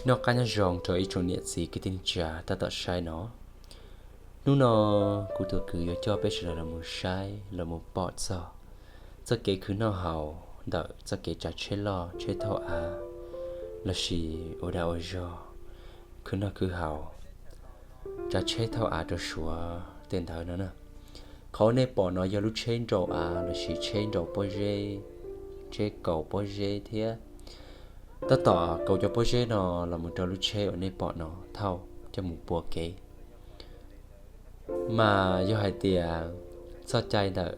Noj qab nyob zoo rau ib tsoom niam txiv kwv tij neej tsa tab tom saib no. Hnub no kuv tus kwv yuav coj peb sawv daws los mus saib los mus pom txog txoj kev khwv noj haus ntawm txoj kev tsav tsheb loj tsheb thauj av lossis ua dag ua zog khwv noj khwv haus tsav tsheb thauj av rau Suav tej ntawd no na. Qhov uas nej pom no yog lub tsheb nraus av lossis tsheb nraus pob zeb, tsheb kaus pob zeb thiab. Tab tom kaus cov pob zeb no los mus rau lub tsheb uas nej pom no thauj coj mus pua kev. Mas yog hais tias txoj cai ntawm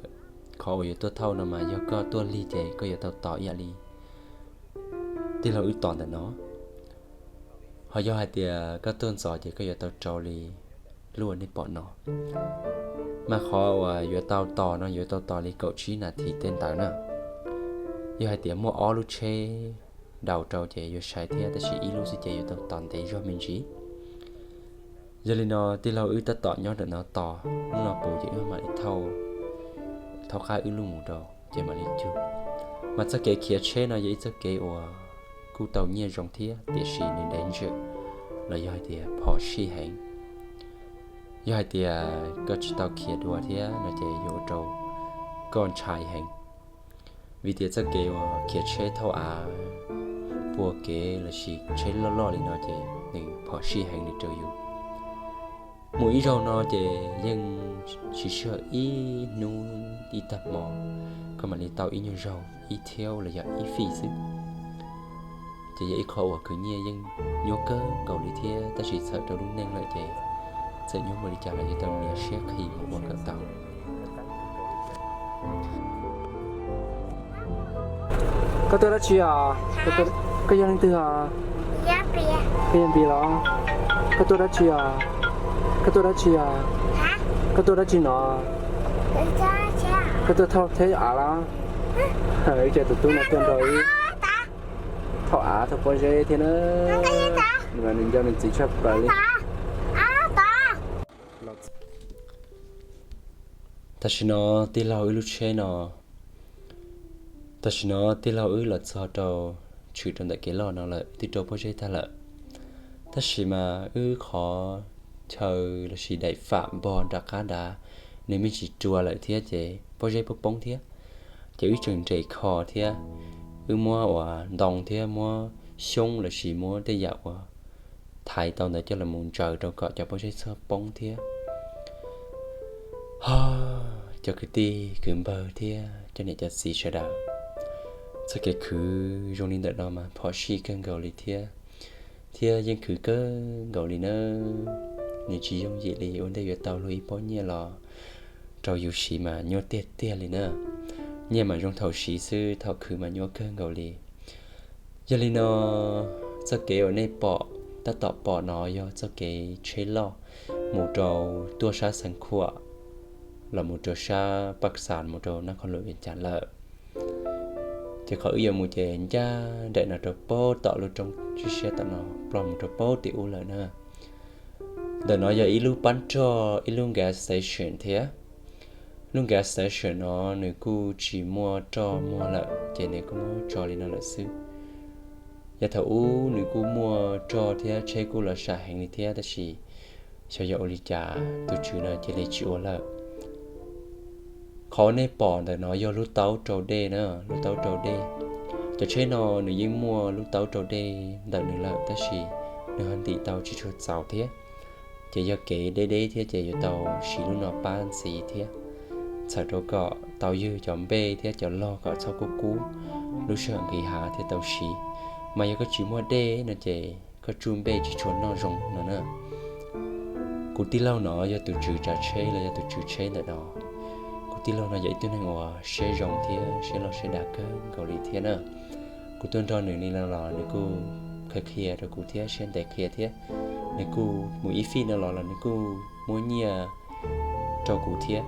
qhov uas yuav tuaj thauj no mas yog koj tuaj lig ces koj yuav tau tos ib yam li tij laug wb tos ntawm no. Ho yog hais tias koj tuaj ntxov ces koj yuav tau rau li lub uas nej pom no. Mas qhov uas yuav tau tos no yuav tau tos li kaum tsib nas this tej ntawd na. Yog hais tias muaj ob lub tsheb daus rau ces yuav sai thiab, tab sis ib lub xwb ces yuav tau tos ntev zog me ntsis. Yog li no tij laug wb tab tom nyob ntawm no tos, hnub no puv ces wb mam li thauj, thauj qab wb lub mus rau ces mam li cug. Mas txoj kev khiav tsheb no yog ib txoj kev uas kuj tau nyiaj zoo thiab tiam sis nws dev ntswm los yog hais tias phom sij heev. Yog hais tias koj tsis tau khiav dua thiab no ces yuav ua rau koj ntshai heev. Vim tias txoj kev uas khiav tsheb thauj av pua kev lossis tsheb loj loj li no ces nws phom sij heev li rau yus. Mus ib zaug no ces yeej siv sij hawm ib hnub ib tag hmo, koj mam li tau ib nyuag zaug ib thiaub los yog ib fij xwb. Ces yog ib qho uas khwv nyiaj yeej nyuaj kawg nkaus li thiab, tab sis txhawm rau lub neej lawm ces txawm nyuaj npaum li cas los yuav tau nias siab qhi mus ua kom tau. Koj tuaj dab tsi os? Koj yog leej twg os? Koj yog Npis los? Koj tuaj dab tsi os? Koj tuaj dab tsi os? Koj tuaj dab tsi no? Koj tuaj thauj tsheb av los? Ib co tus tub no tuaj nrog wb thauj av thauj pob zeb thiab na. Nws mas nws nco nws txiv tshaj plaws li. Tam sim no tij laug wb lub tsheb no, tam sim no tij laug wb los txog rau, tshwm rau ntawm kev loj no lawm, twb rau pob zeb tag lawm. Tab sis mas wb qhov chaw lossis daim fam npog nram qab nrad nws me ntsis rua lawm thiab ces pob zeb poob poob thiab. Ces wb tseem nres kho thiab, wb muab uas ntoo thiab muab xyoob lossis muab tej yam uas thaiv tau ntawd coj los mus ntsaws rau kom cov pob zeb txhob poob thiab. Ho cov kwv tij kwv npawg thiab cov niam cov txiv sawv daws, txoj kev khwv zoo li ntawm no mas phom sij kawg nkaus li thiab, thiab yeej khwv kawg nkaus li na. Nws tsis yooj yim li ua ntej yuav tau luag ib pob nyiaj los rau yus siv mas nyuaj tiag tiag li na. Nyiaj mas zoo thaum siv xwb, thaum khwv mas nyuaj kawg nkaus li. Yog li no, txoj kev uas nej pom, tab tom pom no yog txoj kev tsheb loj mus rau tuaj sab Xeev Khuam, los mus rau sab Paj Xas mus rau Nab Khoos Luam Vias Cas lawm. Ces qhov wb yuav mus ces ncaj nraim no rau pab tom lub roob siab siab tom no ploj mus rau pab tim ub lawm na. Ntawm no yog ib lub pab roj, ib lub gas station thiab. Lub gas station no nws kuj tsis muaj roj muag lawm ces nws kuj muab tso li no lawm xwb. Yog thaum ub nws kuj muaj roj thiab tsheb kuj los sam heev li thiab, tab sis xyov yog ua li cas tus tswv no cia li tsis ua lawm. Qhov nej pom ntawm no yog lub taub rau dej na, lub taub rau dej. Cov tsheb no nws yeej muaj lub taub rau dej ntawm nws lawm, tab sis nws ho ntim tau tsis tshua txaus thiab. Ces yog kev deb deb thiab ces yuav tau siv lub no pab ntxiv thiab, txhawm rau kom tau ywg cov npej thiab cov log kom txhob kub kub lub sij hawm nqis hav thiaj tau siv. Mas yog koj tsis muaj dej no ces koj tsuj npej tsis tshua noj zoo no na. Kuv tij laug no yog tus tswv tsav tsheb los yog tus tswv tsheb ntawm no. Kuv tij laug no yog ib tug neeg uas siab zoo thiab siab loj siab dav kawg nkaus li thiab na. Kuv tuaj nrog nws li no los nws kuj qhia qhia rau kuv thiab siab ntev qhia thiab. Nws kuj mus ib fij no los los nws kuj muab nyiaj rau kuv thiab.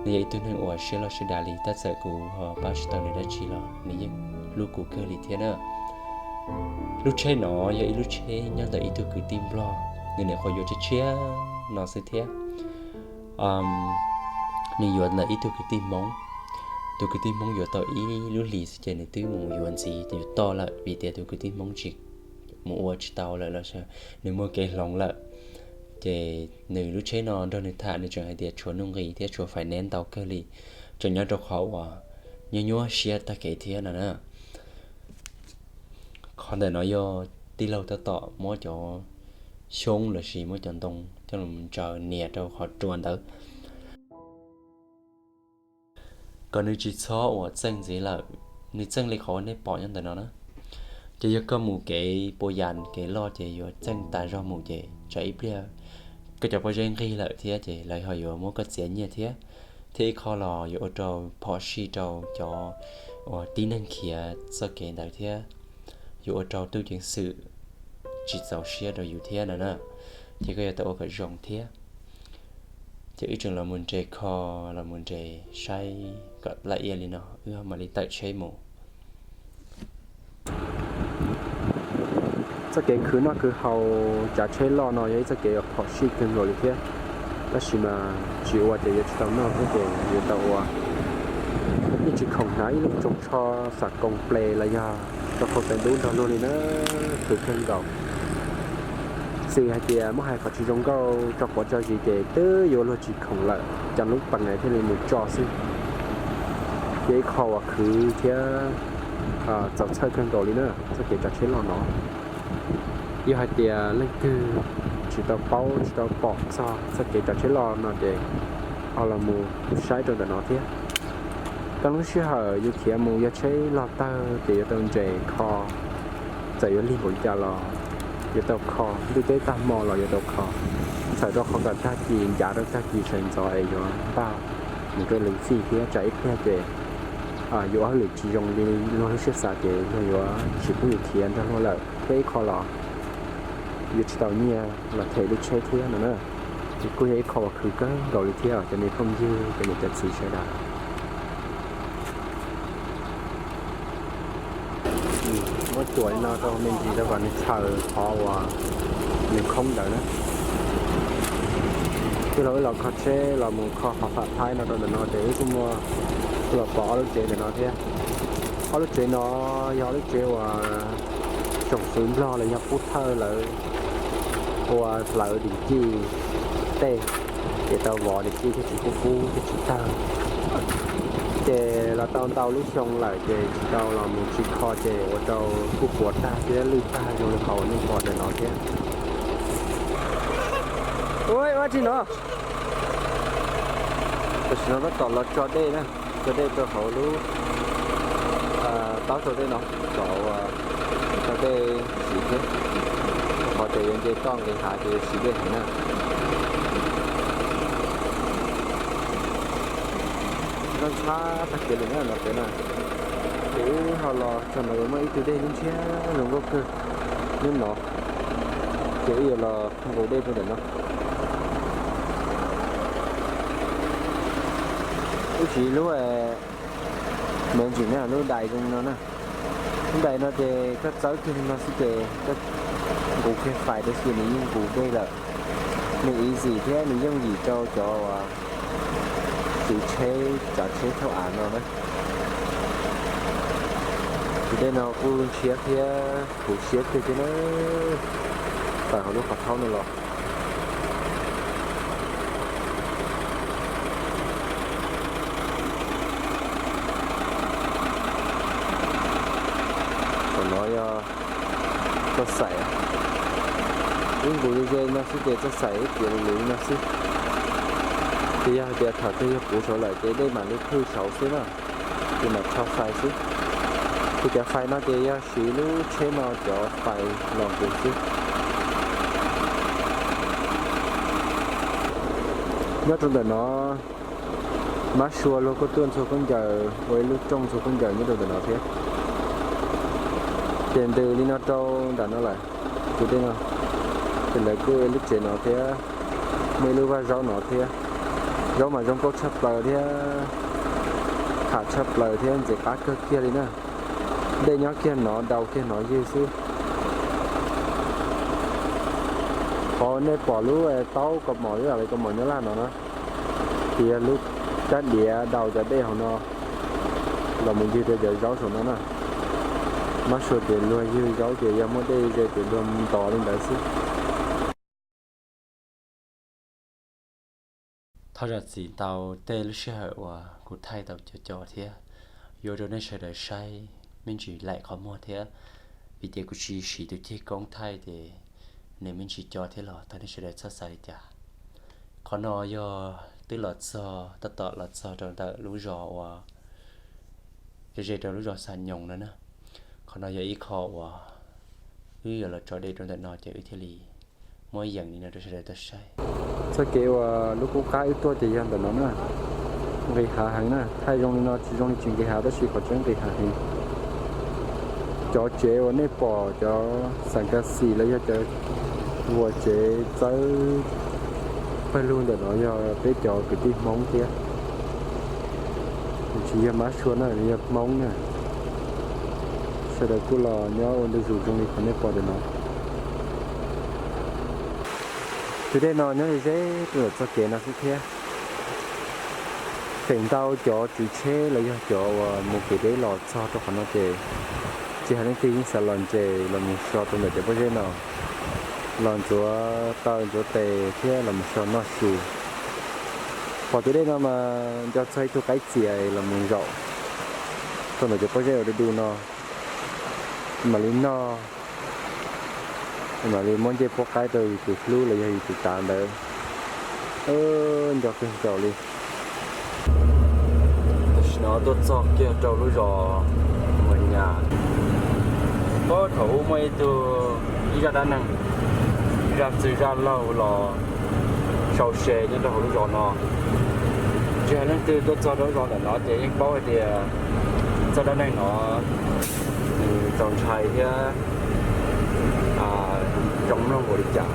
Nws yog ib tug neeg uas siab loj siab dav li, tab txawm kuv ho pab tsis tau nws dab tsi los nws yeej hlub kuv kawg li thiab na. Lub tsheb no yog ib lub tsheb nyob ntawm ib tug kwv tij Nplog, nws nyuam qhuav yuav tshiab tshiab no xwb thiab. Nws yuav ntawm ib tug kwv tij Hmoob. Tus kwv tij Hmoob yuav tau ib lub hlis xwb ces nws twb mus yuav ntxiv yuav toj lawm, vim tias tus kwv tij Hmoob tsis mus ua tsis tau lawm los nws muaj kev hloov lawm. Ces nws lub tsheb no nrog nws tham nws tseem hais tias tshuav nuj nqis thiab tshuav finance ntau kawg li, tseem nyob rau qhov uas nyuaj nyuaj siab tag kev thiab no na. Qhov ntawm no yog tij laug tab tom muab cov xyoob los sis muab cov ntoo coj los ntsaws nias rau qhov rua ntawd kom nws tsis txhob uas txeej ntxiv lawm. Nws txeej li qhov uas nej pom nyob ntawm no na. Ces yog koj mus kev puas yas kev loj ces yuav txeej tas zog mus ces tsam ib pliag koj cov pob zeb nqig lawm thiab ces lawv ho yuav muab koj txiav nyiaj thiab. Thiab ib qho los yuav ua rau phom sij rau cov uas tib neeg khiav txoj kev ntawd thiab yuav ua rau tub ceev xwm tsis txaus siab rau yus thiab no na. Ces koj yuav tau ua kom zoo thiab. Ces wb tseem los mus nres kho, los mus nres saib kom laj ia li no wb mam li tawm tsheb mus. Txoj kev khwv noj khwv haus tsav tsheb loj no yog ib txoj kev uas phom sij kawg nkaus li thiab, tab sis mas tsis ua ces yuav tsis tau noj thiab ces yuav tau ua. Yeej tsis khoom hnav ib lub tsoos tsho xam koos ples los yog rau khau taw dub nrog luag li na, khwv kawg nkaus. Txawm hais tias muab hais qhov tsis zoo nkauj tso quav tso zis ces twb yuav luag tsis khoom lawm, cov lub pees thiaj li mus tso xwb. Ces ib qho uas khwv thiab txaus txhawj kawg nkaus li na, txoj kev tsav tsheb loj no. Yog hais tias leej twg tsis tau paub tsis tau pom txog txoj kev tsav tsheb loj no ces ho los mus saib rau ntawm no thiab. Tau lub sij hawm yus khiav mus yog tsheb loj tawg ces yuav tau nres kho, txawm yuav lig npaum cas los yuav tau kho, ntuj teb tag hmo los yuav tau kho, txhawm rau qhov kom tag kis ncav rau tag kis sawv ntxov es yuav npaj mus rau lwm txij thiab tsam ib pliag ces yuav hauj lwm tsis zoo li luag lub siab xav ces luag yuav tsis pub yus khiav nrog luag lawm. Thiab ib qho los yuav tsis tau nyiaj los them lub tsheb thiab no na. Ces kuj yog ib qho uas khwv kawg nkaus li thiab cov me phooj ywg cov niam cov txiv sawv daws. Muab cuam li no rau me ntsis rau kom nws txhaws qhov uas nws khoob ntawd na. Twb los wb los kho tsheb los mus kho qhov fam thaib no rau ntawm no ces wb kuj muaj los pom ob lub tsev ntawm no thiab. Ob lub tsev no yog ob lub tsev uas tsoom fwv Nplog los yog Pub Thawj lawv ua hlawv dim txij tej, ces tau vov dim txij thiab tsis pub kub thiab tsis tawg. Ces los tau ntau lub xyoo lawm ces tsis tau los mus tsis kho ces ua rau kuj puas tag thiab lwj tag zoo li qhov uas nej pom ntawm no thiab. Ua ua tsis no, tam sim no tab tom los tso dej na, tso dej rau hauv lub taub rau dej no, kom tso dej siv thiab, qhov tias yuav nce toj nqis hav ces yuav siv dej heev na. Ntxhab tag kev li na no pem na. Ces wb ho los txog no yuav muaj ib tug dej ntshiab zoo nkauj kawg nyob no, ces wb yuav los nqus dej rau ntawm no. Wb siv lub me ntsis na, lub dais zoo no na. Lub dais no ces koj txawb kiag li no xwb ces koj nqus kiag fais rau xwb nws yeej nqus dej lawm. Nws easy thiab nws yooj yim rau cov uas siv tsheb tsav tsheb thauj av no na. Tus dej no kuj ntshiab thiab khuv siab kawg thiab na, tawm hauv lub qhov thaub no los. Tam no yog txoj xaim, ib nqus ze ze no xwb ces txoj xaim ib tiam lus lus no xwb. Ces yog hais tias thaum twg yog puv saud lawm ces dej mam li phwj saud xwb na, ces mam rho fais xwb. Ces cov fais no ces yog siv lub tsheb no cov fais los nqus xwb. Nyob rau ntawm no, mab sua luag kuj tuaj ntxhua khaub ncaws ua ib lub rooj ntxhua khaub ncaws nyob rau ntawm no thiab. Ces ntws li no rau nram no lawm, tus dej no. Ces ntawd kuj ua ib lub tsev no thiab, muaj ib lub vaj zaub no thiab. Zaub mas zoo nkauj tshaj plaws thiab, tham tshaj plaws thiab ntxim qab kawg kiag li na. Dej nyob kiag no, dau kiag no ywg xwb. Qhov nej pom lub taub kaus mom, lub kaus mom nyob laj no na, ces yog lub rab diav dau cov dej hauv no los mus ywg rau cov zaub saum no na. Mab suav tias luag ywg zaub ces yog muaj dej ze ces luag ntov li ntawd xwb. Thov zam txim ntau tej lub sij hawm uas kuv thaij tau co co thiab yuav rau nej sawv daws saib me ntsis laim qhov muag thiab, vim tias kuv tsis siv tus ceg koob thaij ces nws me ntsis co thiab los thov nej sawv daws txhob xav li cas. Qhov no yog twb los txog, tab tom los txog rau ntawm lub zos uas ze ze rau lub zos Xa Nyoos no na. Qhov no yog ib qho uas wb yuav los tso dej rau ntawm no ces wb thiaj li muab yeem li no rau sawv daws tau saib. Txoj kev uas lub qub qab wb tuaj ces yog ntawm no na. Nqis hav heev na, thaij zoo li no tsis zoo li tsis nqis hav tab sis qhov tseeb nqis hav heev. Cov tsev uas nej pom cov xam kas xim los yog cov uas tsev txawb pawg lug ntawm no yog peb cov kwv tij Hmoob thiab. Tsis yog mab sua na, yog Hmoob na. Sawv daws kuj los nyob ua ntu zus zoo li qhov nej pom ntawm no. Tus dej no nyob ze ze rau ntawm txoj kev no xwb thiab. Feem ntau cov tswv tsheb los yog cov uas mus kev deb los txog rau qhov no ces tsis hais leej twg yeej xav los ntses los mus so rau ntawm cov pob zeb no, los ntxuav taw ntxuav tes thiab los mus so noj su. Pom tus dej no mas nco txog ib tug qaib txias los mus zaum rau ntawm cov pob zeb uas du du no, mam li noj, mam li muab ncej puab qaib rau yus tus hlub los yog yus tus tav ntawd. Nco kawg nkaus li. Tam sim no tuaj txog kiag rau lub zos Muas Nyas, paub thaum ub muaj ib tug, ib zaj dab neeg, zaj txwg zaj laug los sau se nyob rau hauv lub zos no. Tsis hais leej twg tuaj txog rau lub zos ntawm no ces yeej paub hais tias txoj dab neeg no nws txaus ntshai thiab zoo mloog npaum li cas.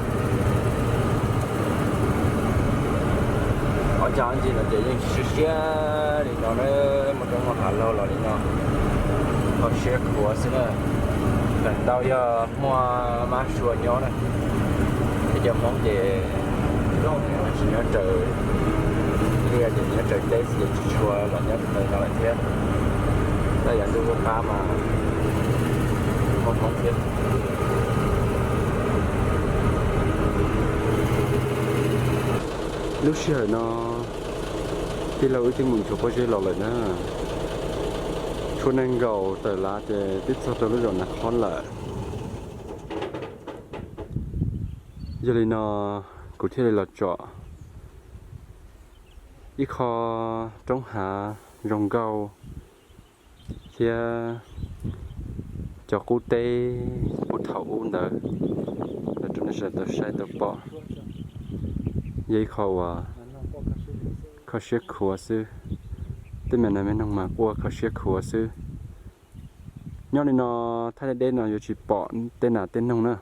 Ob cag ib ncig no ces yeej siab siab li no na, muaj roob muaj hav laug los li no, kho siab khuav xwb na. Feem ntau yog muaj mab sua nyob na, peb cov Hmoob ces tsis nyob raws liaj ces nyob raws teb xwb ces tsis tshua los nyob rau ntawm no lawm thiab. Tab yav ntuj qub qab mas muaj Hmoob thiab. Lub sij hawm no tij laug wb twb mus nchuav pob zeb los lawm na. Tshuav nees nkaum tawm lav ces twb txog rau lub zos Nas Khob lawm. Yog li no kuv thiaj li los tsom ib qho roob hav zoo nkauj thiab cov qub teb puag thaum ub ntawd los rau nej sawv daws tau saib tau pom. Yog ib qho uas kho siab khuav xwb, tej me nas me noog mas quaj kho siab khuav xwb. Nyob li no thaj deb deb no yuav tsis pom tej nas tej noog na,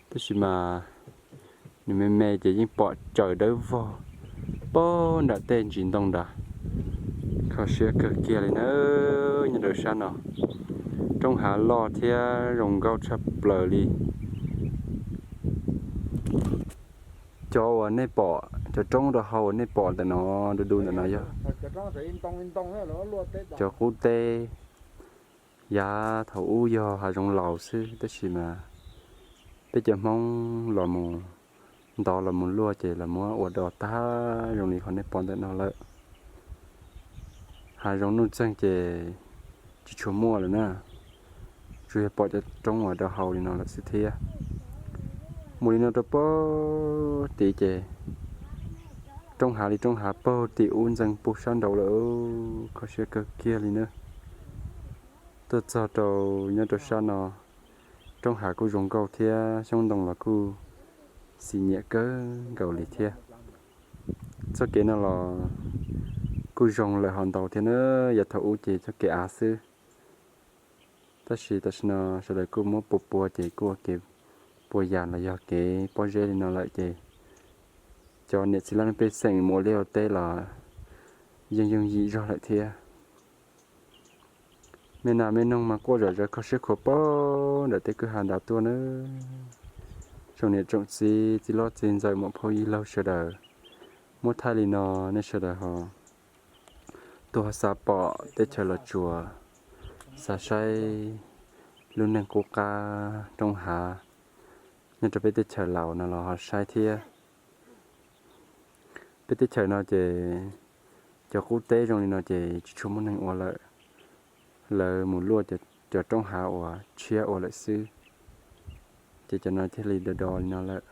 tab sis mas nws me me ces yeej pom caws dawb vog puag nram tej ntsis ntoo nrad. Kho siab kawg kiag li na. Nyob rau sab no roob hav loj thiab zoo nkauj tshaj plaws li. Cov uas nej pom, cov roob rau hauv uas nej pom ntawm no, du du ntawm no yog cov qub teb. Yav thaum ub yog hav zoov laus xwb, tab sis mas peb cov Hmoob los mus ntov los mus luaj ces los muab ua do tag zoo li qhov nej pom ntawm no lawm. Hav zoov nuj txeeg ces tsis tshua muaj lawm na, tsuas yog pom cov roob uas rau hauv li no lawm xwb thiab. Mus li no rau puag tid ces roob hav li roob hav puag tim ub ntxeev puag sab nraud lawm. Kho siab kawg kiag li na. Tuaj txog rau nyob rau sab no, roob hav kuj zoo nkauj thiab xyoob ntoo los kuj xim nyiam kawg nkaus li thiab. Txoj kev no los kuj zoo lawm hov ntau thiab na, yav thaum ub ces txoj kev av xwb. Tab sis tam sim no sawv daws kuj muab pua pua ces kuj ua kev pua yas los yog kev pob zeb li no lawm ces cov niam txiv laj mej pej xeem mus ua liaj ua teb los yeej yooj yim zog lawm thiab. Me nas me noog mas quaj zom zaws kho siab khuav puag nram tej kwj ha nrad tuaj na. Tsoom niam tsoom txiv, txiv hlob txiv ntxawm, muam phauj yij laug sawv daws, muab thaij li no nej sawv daws ho tus ho xav pom teb chaws Los Tsuas, xav saib lub neej qub qab roob hav nyob rau peb teb chaws Laus no los ho saib thiab. Peb teb chaws no ces cov qub teb zoo li no ces tsis tshua muaj neeg ua lawm, lawv mus luaj cov roob hav uas tshiab ua lawm xwb, ces cov no thiaj li do do li no lawm.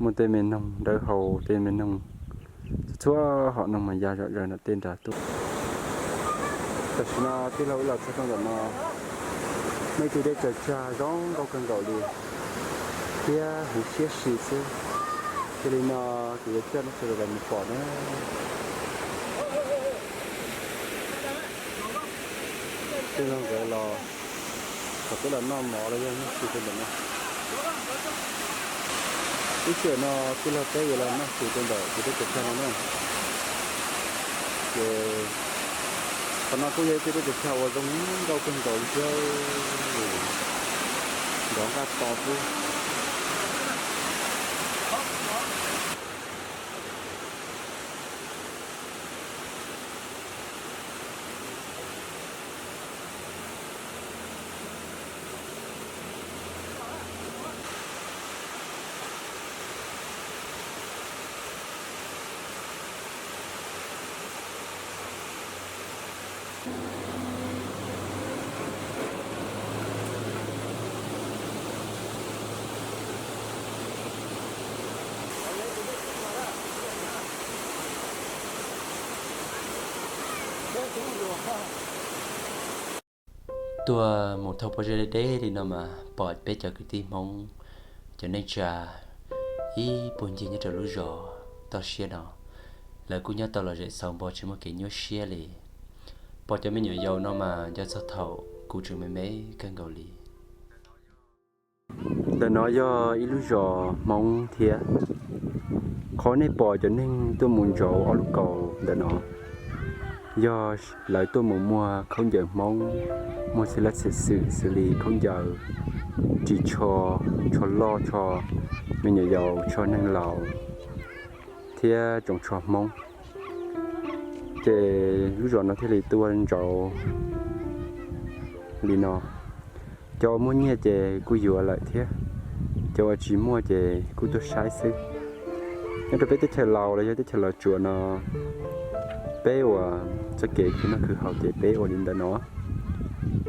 Muaj tej me noog dawb hau, tej me noog txhua txhua hom noog mas ya zom zaws nram tej nrad tuaj. Tam sim no tij laug wb los txog rau ntawm no, muaj ib tug dej tsaws tsag zoo nkauj kawg nkaus li thiab heev siab si xwb. Cia li no kuv yuav coj nej sawv daws los mus pom na. Tij laug nkawd los kom peb los noj mov los yog noj su rau ntawm no. Ib sij hawm no tij laug peb yuav los noj su rau ntawm tus dej tsaws tsag no na. Ces qhov no kuj yog ib tug dej tsaws tsag uas zoo nkauj kawg nkaus li thiab, nrov nqaj to xwb. Tuaj mus thauj pob zeb deb deb li no mas pom peb cov kwv tij Hmoob cov neej tsa ib puag ncig nyob rau lub zos toj siab no, lawv kuj nyob tau lom zem xauv npo tsis muaj kev nyuaj siab li. Pom cov me nyuam yaus no mas nco txog thaum kuv tseem me me kawg nkaus li. Ntawm no yog ib lub zos Hmoob thiab. Qhov nej pom cov neeg tuaj mus ntsauv ob lub kaus ntawm no yog lawv tuaj mus muag khaub ncaws Hmoob, muag txhua leej txhia xwm xws li khaub ncaws, ris tsho, tsho loj, tsho me nyuam yaus, tsho neeg laus thiab tsoom tsho Hmoob. Ces lub zos no thiaj li tuaj ntsauv li no. Cov uas muaj nyiaj ces kuj yuav lawm thiab, cov uas tsis muaj ces kuj tuaj saib xwb. Nyob rau peb teb chaws Laus los yog teb chaws Los Tsuas no, peb uas txoj kev khwv noj khwv haus ces peb ua li ntawm no.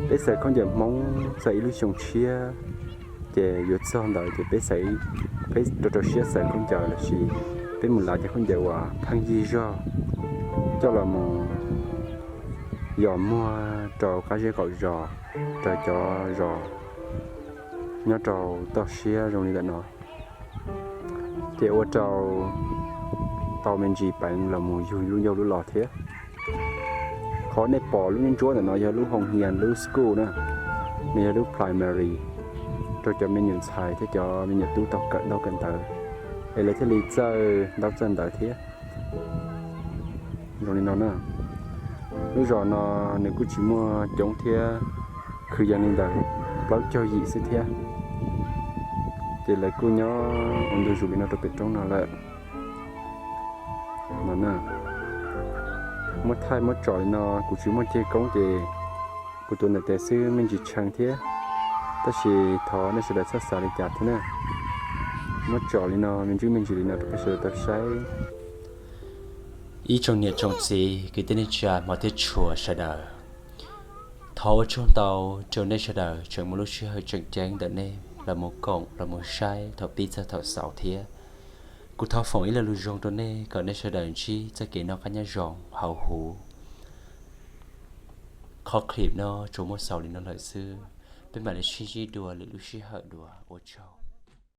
Peb xaws khaub ncaws Hmoob txog ib lub xyoo tshiab, ces yuav txog ntawd ces peb xaws, peb rau rau siab xaws khaub ncaws lossis peb mus lav cov khaub ncaws uas pheej yig zog coj los mus yos muag rau qab zeb qaum zos, rau cov zos nyob rau toj siab zoo li ntawm no, ces ua rau tau me ntsis peev los mus yug lub ncauj lub lo thiab. Qhov nej pom lub ntsuab ntawm no yog lub hoo hias, lub school na, nws yog lub primary rau cov me nyuam ntxhais thiab cov me nyuam tub tau kawm ntaub kawm ntawv, es lawv thiaj li txawj ntaub txawj ntawv thiab. Zoo li no na, lub zos no nws kuj tsis muaj coob thiab, kwv yees li ntawm plaub caug yim xwb thiab. Ces lawv kuj nyob ua ntu zus li no rau pem roob no lawm. No na, muab thaij muab tsom li no kuv tsis muaj ceg koob ces kuv tuav ntawm tes xwb me ntsis tshee thiab, tab sis thov nej sawv daws txhob xav li cas thiab na. Muab tsom li no me ntsis me ntsis li no rau peb sawv daws tau saib. Ib tsoom niam tsoom txiv kwv tij neej tsa hmov thiab tshua sawv daws, thov ua tsaug ntau rau nej sawv daws tseem muaj lub sij hawm tseem ceeb ntawm nej los mus koom los mus saib thaum pib txog thaum xaus thiab. Kuv thov foom ib lo lus zoo rau nej kom nej sawv daws ntsib txoj kev noj qab nyob zoo hauv huv. Qhov clip no tsuas muaj xaus li no lawm xwb, peb mam li sib ntsib dua lwm lub sij hawm dua, ua tsaug.